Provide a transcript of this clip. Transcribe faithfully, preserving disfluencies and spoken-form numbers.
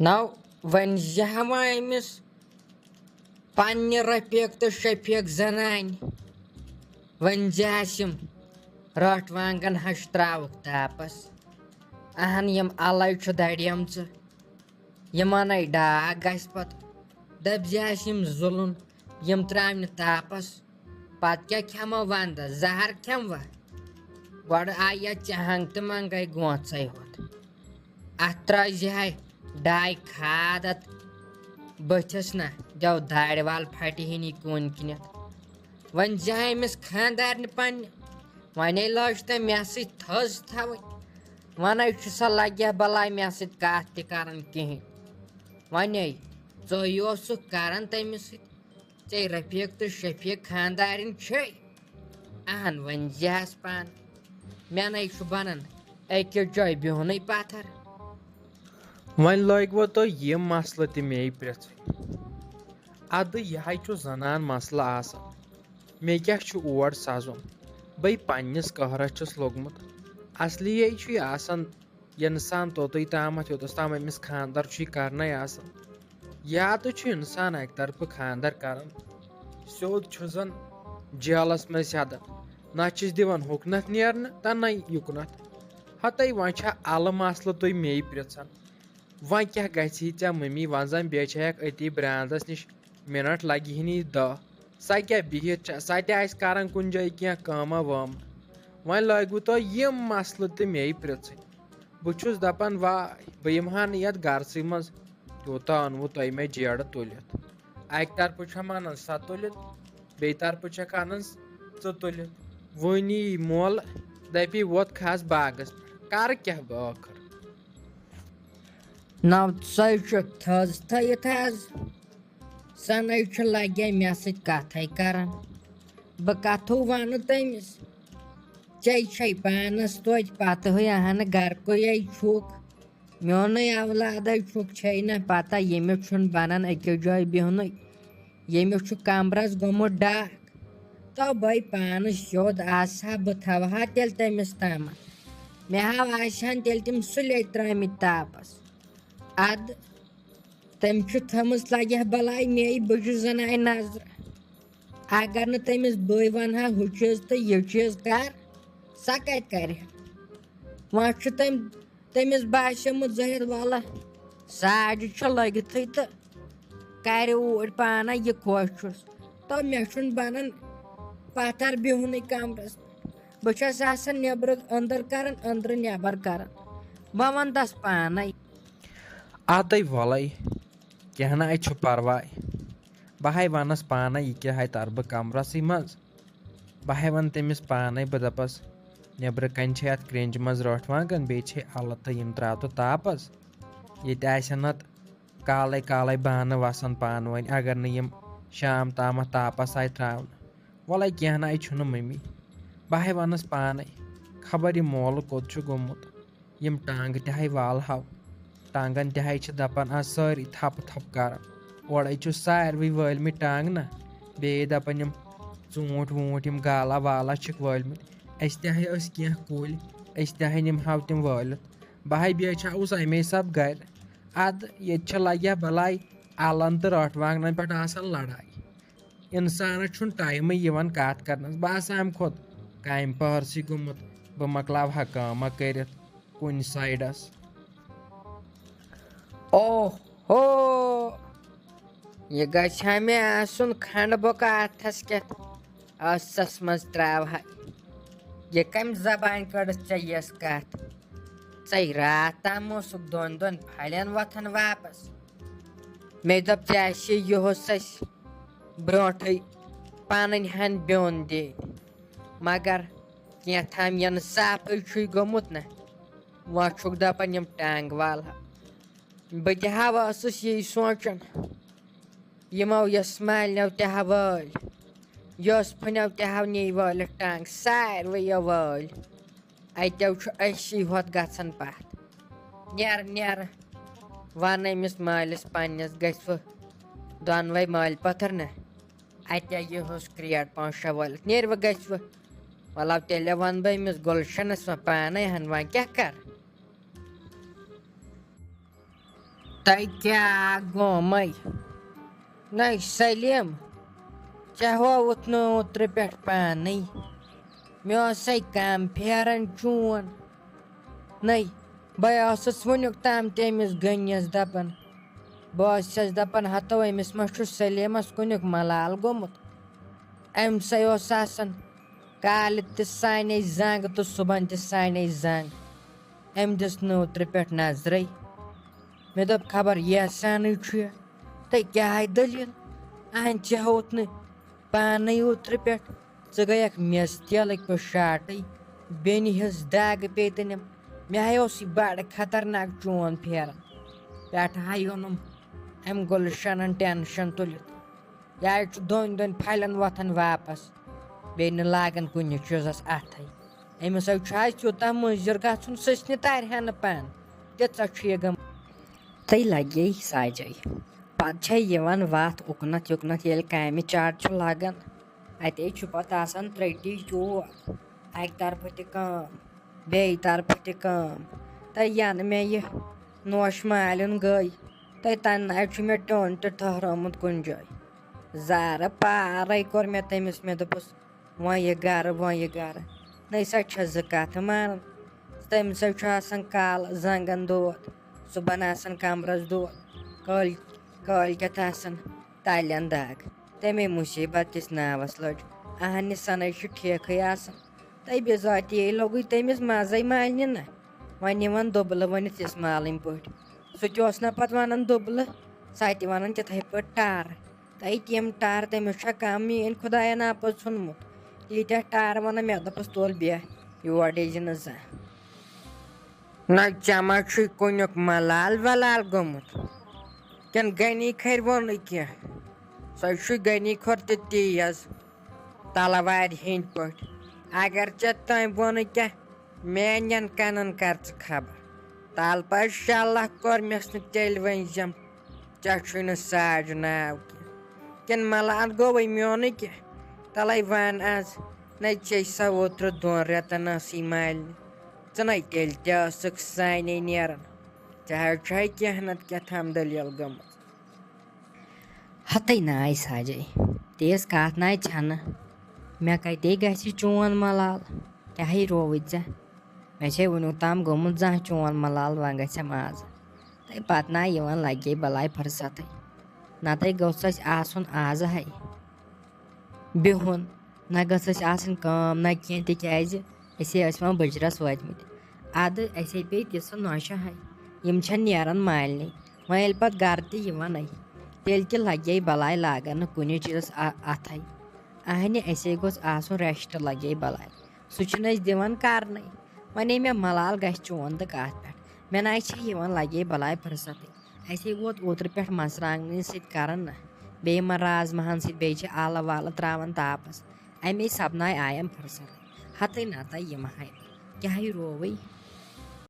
نو، وۄنۍ زِ ہاوان أمِس پننہِ رفیق تہٕ شفیق زنانہِ۔ وۄنۍ زِ آسہِ یِم رٲٹھ وانگن ہش تراوُکھ تاپس۔ اہن، یِم الے چھِ دڑیمژٕ، یِمنے ڈاکھ گژھِ پتہٕ۔ دٔپۍ زِ آسہِ یِم ظُلُم، یِم تراونہِ تاپس۔ پتہٕ کیٛاہ کھٮ۪مو ونٛدس؟ زہر کھٮ۪موا؟ گۄڈٕ آیہِ یتھ چہنگ تہٕ منگے گونٛژے ہوت۔ اتھ ترٲوزِ ہے ڈاے کھاد اتھ بٔتھِس نہ، دٮ۪و دارِ وال پھٹہِ ہِنی کُن کِنٮ۪تھ۔ وۄنۍ زِ ہے أمِس خاندارنہِ پننہِ، وۄنے لٲج تٔمۍ مےٚ سۭتۍ تھٔز تھاوٕنۍ۔ ونے چھُ سا لگہِ بلاے مےٚ سۭتۍ کتھ تہِ کران کِہینۍ۔ ونے ژٕ اوسُکھ کران تٔمِس سۭتۍ، ژےٚ رفیق تہٕ شفیق خاندارِنۍ چھے۔ اہن، وۄنۍ زِ ہس پانہٕ، مےٚ نے چھُ بنان أکِس جایہِ بِہُنٕے پتھر۔ وۄنۍ لٲگۍ وۄنۍ تُہۍ یِم مسلہٕ تہِ مے پرٛژھٕنۍ۔ ادٕ یہِ ہے چھُ زنان مسلہٕ آسان، مےٚ کیٛاہ چھُ اور سزُن؟ بے پننِس قہرس چھُس لوٚگمُت۔ اصلی چھُ یہِ آسان اِنسان توٚتُے تامَتھ، یوٚتَس تام أمِس خانٛدر چھُ یہِ کرنَے آسان۔ یا تہٕ چھُ اِنسان اَکہِ طرفہٕ خانٛدر کران، سیوٚد چھُ زَن جیلَس منٛز سیٚدان، نہ چھِس دِوان ہُکنَتھ نیرنہٕ تہٕ نہ یُکنَتھ۔ ہَتَے وۄنۍ چھا اَلہٕ مسلہٕ تُہۍ مے پرٛژھان؟ وۄنۍ کیٛاہ گژھِ ژےٚ مٔمی؟ وۄنۍ زَن بیچھے اَکھ أتی برٛانٛدَس نِش، مِنَٹ لَگہِ ہی نہٕ دَہ۔ سۄ کیٛاہ بِہِتھ چھےٚ؟ سۄ تہِ آسہِ کران کُنہِ جایہِ کینٛہہ کٲمہ وٲمہ۔ وۄنۍ لٲگِو تُہۍ یِم مسلہٕ تہِ مے پرٛژھٕنۍ۔ بہٕ چھُس دَپان، واے، بہٕ یِمہٕ ہا نہٕ یَتھ گَرسٕے منٛز، تیوٗتاہ اوٚنوُ تۄہہِ مےٚ جیرٕ تُلِتھ۔ اَکہِ طرفہٕ چھَم اَنان سۄ تُلِتھ، بیٚیہِ طرفہٕ چھَکھ اَنان ژٕ تُلِتھ۔ وۄنۍ یی مول، دَپی، ووت کھَس باغَس پٮ۪ٹھ، کَرٕ کیٛاہ بہٕ ٲخٕر؟ نو، ژَے چھُکھ تھٔز تھٲیِتھ حظ۔ سۄ نے چھِ لگے مےٚ سۭتۍ کتھے کران۔ بہٕ کتھو ونہٕ تٔمِس؟ ژےٚ چھے پانس توتہِ پتہٕے، اہنہٕ گرکُے چھُکھ، میونُے اولادے چھُکھ، چھے نہ پتہ ییٚمِس چھُنہٕ بنان أکِس جایہِ بِہنُے، ییٚمِس چھُ کمرس گوٚمُت ڈاکھ۔ تو بے پانس سیوٚد آسہٕ ہا، بہٕ تھاوٕ ہا تیٚلہِ تٔمِس تامتھ۔ مےٚ ہا آسہِ ہن تیٚلہِ تِم سُلے ترٲمٕتۍ تاپس۔ ادٕ تٔمۍ چھُ تھٲمٕژ لگہِ ہا بلاے مے، بہٕ چھُس زنانہِ نظرٕ۔ اگر نہٕ تٔمِس بٕے ونہٕ ہا ہُہ چیٖز تہٕ یہِ چیٖز کر، سۄ کتہِ کرِ ہا؟ وۄنۍ چھُ تٔمۍ، تٔمِس باسیومُت زٲہِد، وَلہٕ ساڑِ چھُ لٔگِتھٕے تہٕ کرِ اوٗرۍ پانَے یہِ خۄش چھُس۔ تو مےٚ چھُنہٕ بنان پتھر بِہُنٕے کمرس۔ بہٕ چھَس آسان نیٚبرٕ أنٛدٕر کران، أنٛدرٕ نیٚبر کران۔ بہٕ وَنہٕ تس پانَے۔ اَدَے وَلَے، کینٛہہ نہ اَتہِ چھُ پَرواے۔ بہٕ ہَے وَنَس پانَے، یہِ کیٛاہ ہَے تَرٕ بہٕ کَمرَسٕے منٛز۔ بہٕ ہَے وَنہٕ تٔمِس پانَے، بہٕ دَپَس، نیٚبرٕ کَنہِ چھے اَتھ کرٛنٛجہِ منٛز رٲٹھ وانٛگَن، بیٚیہِ چھے اَلہٕ تہٕ یِم ترٛاو تہٕ تاپَس۔ ییٚتہِ آسن نَتہٕ کالَے کالَے بانہٕ وَسان پانہٕ ؤنۍ، اگر نہٕ یِم شام تامَتھ تاپَس آے ترٛاونہٕ۔ وَلَے کینٛہہ نہ اَتہِ چھُنہٕ مٔمی۔ بہٕ ہَے وَنَس پانَے، خبر یہِ مولہٕ کوٚت چھُ گوٚمُت۔ یِم ٹانٛگہٕ تہِ ہَے والہٕ ہاو۔ ٹانٛگَن تہِ ہَے چھِ دَپان آز سٲری تھَپہٕ تھَپہٕ کَران۔ اورَے چھُ ساروٕے وٲلمٕتۍ ٹانٛگہٕ نہ۔ بیٚیہِ دَپان یِم ژوٗنٛٹھۍ ووٗنٛٹھۍ، یِم گالا والا چھِکھ وٲلمٕتۍ۔ اَسہِ تہِ ہَے ٲسۍ کینٛہہ کُلۍ، أسۍ تہِ ہَے نِمہٕ ہاو تِم وٲلِتھ۔ بہٕ ہَے بیچھاوُس اَمے سب گَرِ۔ اَدٕ ییٚتہِ چھِ لَگہِ ہا بَلاے اَلَن تہٕ رٲٹھ وانٛگنَن پٮ۪ٹھ آسان لَڑاے۔ اِنسانَس چھُنہٕ ٹایمٕے یِوان کَتھ کَرنَس۔ بہٕ آسہٕ اَمہِ کھۄتہٕ کامہِ پٔہرسٕے گوٚمُت، بہٕ مۄکلاوٕ ہا کٲمہ کٔرِتھ کُنہِ سایڈَس۔ اوہ ہو، یہِ گژھِ ہا مےٚ آسُن کھنٛڈ بۄکہٕ اَتھَس کٮ۪تھ، ٲسَس منٛز ترٛاوٕ ہا۔ یہِ کَمہِ زبانہِ کٔڑٕتھ ژےٚ یِژھ کَتھ؟ ژَے راتھ تام اوسُکھ دۄن دۄن پھَلٮ۪ن وۄتھان واپَس۔ مےٚ دوٚپ، ژےٚ آسہِ یِہُس اَسہِ برونٛٹھٕے پَنٕنۍ ہَن بیوٚن دِتھ۔ مگر کینٛہہ تام یِنہٕ صافٕے چھُے گوٚمُت نہ، وۄنۍ چھُکھ دَپان یِم ٹانٛگہٕ والہٕ ہا۔ بہٕ تہِ ہا ٲسٕس یی سونٛچان، یِمو یۄس مالنیو تہِ ہا وٲلۍ، یۄس پھٕنیو تہِ ہا نی وٲلِتھ ٹانٛگہٕ ساروٕیو وٲلۍ۔ اَتیو چھُ أسی ہوت گژھان پَتھ۔ نیر، نیر، وَن أمِس مٲلِس پنٛنِس، گژھِ وۄنۍ دۄنوَے مٲلۍ پٔتھٕر نہ۔ اَتہِ یِہُس کرٛیٹ پانٛژھ شےٚ وٲلِتھ۔ نیر وۄنۍ گژھِ وۄنۍ۔ وَلہٕ تیٚلہِ وَنہٕ بہٕ أمِس گُلشَنَس وۄنۍ پانَے ہَن، وۄنۍ کیٛاہ کَرٕ؟ تۄہہِ کیٛاہ گوٚمَے؟ نَے سلیٖم، ژےٚ ہووُتھ نہٕ اوترٕ پٮ۪ٹھ پانَے۔ مےٚ اوسَے کَم پھیران چون۔ نَے، بہٕ اوسُس وٕنیُک تام تٔمِس گٔنِس دَپان۔ بہٕ اوسَس دَپان، ہَتو أمِس ما چھُ سلیٖمَس کُنیُک ملال گوٚمُت۔ أمۍ سٕے اوس آسان کالہِ تہِ سانے زنٛگ تہٕ صُبحن تہِ سانے زنٛگ۔ أمۍ دِژ نہٕ اوترٕ پٮ۪ٹھ نظرٕے۔ مےٚ دوٚپ، خبر یحسانٕے چھُ یا، تہٕ کیٛاہ آے دٔلیٖل؟ اہن، ژےٚ ہووُتھ نہٕ پانَے اوترٕ پٮ۪ٹھ۔ ژٕ گٔیَکھ میٚژ تیلٕکۍ پٲٹھۍ شاٹٕے۔ بیٚنہِ ہِس دَگ پیٚیہِ تہٕ نِم۔ مےٚ ہَے اوس یہِ بَڑٕ خطرناک چون پھیران۔ پٮ۪ٹھٕ ہَے اوٚنُم أمۍ گُلشَنَن ٹٮ۪نشَن تُلِتھ۔ یہِ ہَے چھُ دۄن دۄن پھَلٮ۪ن وۄتھان واپَس۔ بیٚیہِ نہٕ لاگان کُنہِ چیٖزَس اَتھَے۔ أمِس ہَے چھُ آز تیوٗتاہ مُضِر گژھُن، سٕژنہِ تَرِ ہا نہٕ پَن۔ تیٖژاہ چھُ یہِ گٔمٕژ۔ تہٕ لگے ساجے۔ پتہٕ چھے یِوان وتھ اُکنتھ یُکنتھ، ییٚلہِ کامہِ چاٹ چھُ لگان، اتے چھُ پتہٕ آسان ترٹی چور۔ اکہِ طرفہٕ تہِ کٲم، بیٚیہِ طرفہٕ تہِ کٲم۔ تہٕ ینہٕ مےٚ یہِ نوش مالیُن گٔے، تہٕ تنہٕ نہ چھُ مےٚ ٹیوٚن تہِ ٹھہرٲومُت کُنہِ جایہِ۔ زارٕ پارے کوٚر مےٚ تٔمِس، مےٚ دوٚپُس، وۄنۍ یہِ گرٕ، وۄنۍ یہِ گرٕ۔ نَے سا چھےٚ زٕ کَتھٕ مانان۔ تٔمِس حظ چھُ آسان کالہٕ زنٛگَن دود، صُبحن آسان کَمرَس دود، کٲلۍ-، کٲلۍ کٮ۪تھ آسان تَلٮ۪ن دَگ۔ تَمے مُصیٖبت کِس ناوَس لٔج۔ اَہنہِ سَنَے چھُ ٹھیکھٕے آسان۔ تہٕ بِذٲتی ییٚلہِ لوٚگُے تٔمِس مَزَے مالنہِ نہ۔ وۄنۍ نِوان دوٚبلہٕ ؤنِتھ یِس مالٕنۍ پٲٹھۍ۔ سُہ تہِ اوس نہ پَتہٕ وَنان دوٚبلہٕ، سۄ تہِ وَنان تِتھَے پٲٹھۍ ٹَر۔ تہٕ أتی یِم ٹَر تٔمِس چھا کَم میٛٲنۍ خۄدایا ناپٲز ژھُنمُت؟ ییٖتیٛاہ ٹَر وَنان، مےٚ دوٚپُس، تُل بیٚہہ، یور یی زِ نہٕ زانٛہہ۔ نہ ژےٚ ما چھُے کُنیُک ملال ولال گوٚمُت؟ کِنہٕ غنی کھرِ ووٚنُے کینٛہہ؟ سۄ چھُے غنی کھۄر تہِ تیز، تلوارِ ہِنٛدۍ پٲٹھۍ۔ اگر ژےٚ تٔمۍ ووٚنُے کینٛہہ، میٛانٮ۪ن کَنَن کر ژٕ خبر۔ تَلہٕ پَزِ شےٚ لَچھ کوٚر مےٚ سُہ تیٚلہِ ؤنۍ زٮ۪م، ژےٚ چھُے نہٕ ساج ناو کینٛہہ۔ کِنہٕ ملال گوٚوُے میونُے کینٛہہ؟ تَلَے وَن آز، نَے ژےٚ سا اوترٕ دۄن رٮ۪تَن ٲسٕے مالنہِ۔ ژٕ نَے تیٚلہِ تہِ ٲسٕکھ سانے نیران۔ ژےٚ حظ چھےٚ کینٛہہ نَتہٕ کینٛہہ تام دٔلیٖل گٔمٕژ۔ ہَتَے ناے ساجے، تیز کَتھ ناے چھَنہٕ۔ مےٚ کَتے گژھِ چون ملال؟ کیٛاہ ہے رووُے ژےٚ؟ مےٚ چھے وٕنیُک تام گوٚمُت زانٛہہ چون ملال، وۄنۍ گژھٮ۪م آز۔ تہٕ پَتہٕ ناے یِوان لَگے بَلاے فرصتٕے۔ نَتَے گوٚژھ اَسہِ آسُن آزٕ ہے بِہُن، نہ گٔژھ اَسہِ آسٕنۍ کٲم نہ کینٛہہ، تِکیٛازِ أسے ٲسۍ وۄنۍ بٕجرَس وٲتمٕتۍ۔ اَدٕ اَسے پیٚیہِ تِژھٕ نۄشہِ ہَے، یِم چھےٚ نیران مالنہِ۔ وۄنۍ ییٚلہِ پَتہٕ گَرٕ تہِ یِوان اَسہِ، تیٚلہِ تہِ لَگے بَلاے لاگَن نہٕ کُنہِ چیٖزَس اَ-، اَتھَے۔ اَہنہِ، اَسے گوٚژھ آسُن ریسٹ، لَگے بَلاے۔ سُہ چھُنہٕ اَسہِ دِوان کَرنَے۔ وۄنۍ مےٚ مَلال گژھِ چون تہٕ کَتھ پٮ۪ٹھ؟ مےٚ نہ چھِ یِوان لَگے بَلاے فرصتٕے۔ اَسے ووت اوترٕ پٮ۪ٹھ مَرژٕوانٛگنَن سۭتۍ کَران نہ، بیٚیہِ یِمَن رازماہَن سۭتۍ، بیٚیہِ چھِ آلہٕ والہٕ ترٛاوان تاپَس۔ اَمے سپناے آیم فرصت۔ ہتٕے نتٕے یِم ہاے، کیٛاہ ہے رووٕے؟